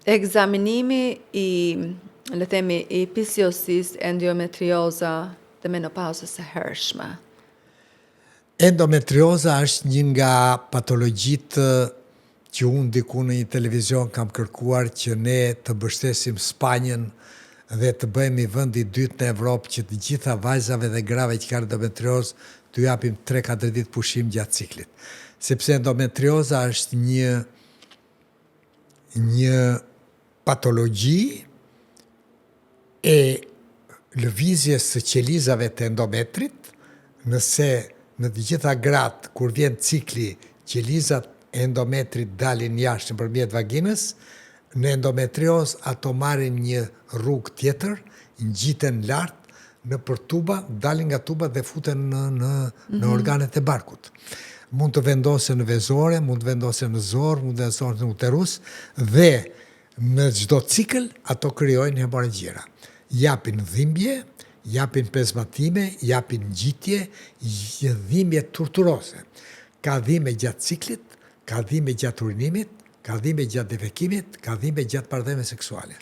Ekzaminimi i, le themi, i PCOS-is, endometrioza dhe menopauzës së hershme. Endometrioza është një nga patologjitë që unë diku në një televizion kam kërkuar që ne të mbështesim Spanjën dhe të bëhemi vendi i dytë në Evropë që të gjitha vajzave dhe grave që kanë endometriozë t'u japim 3-4 ditë pushim gjatë ciklit. Sepse endometrioza është një një patologji e lëvizjes së qelizave të endometrit, nëse në të gjitha gratë kur vjen cikli, qelizat e endometrit dalin jashtë nëpërmjet vaginës, në endometriozë ato marrin një rrugë tjetër, ngjiten lart nëpër tuba, dalin nga tuba dhe futen në në në organet e barkut. Mund të vendosen në vezore, mund të vendosen në zorrë, mund të vendosen në uterus dhe në çdo cikël ato krijojnë hemorragjira. Japin dhimbje, japin pezmatime, japin ngjitje, një dhimbje torturoze. Ka dhimbje gjatë ciklit, ka dhimbje gjatë urinimit, ka dhimbje gjatë defekimit, ka dhimbje gjatë marrëdhënieve seksuale.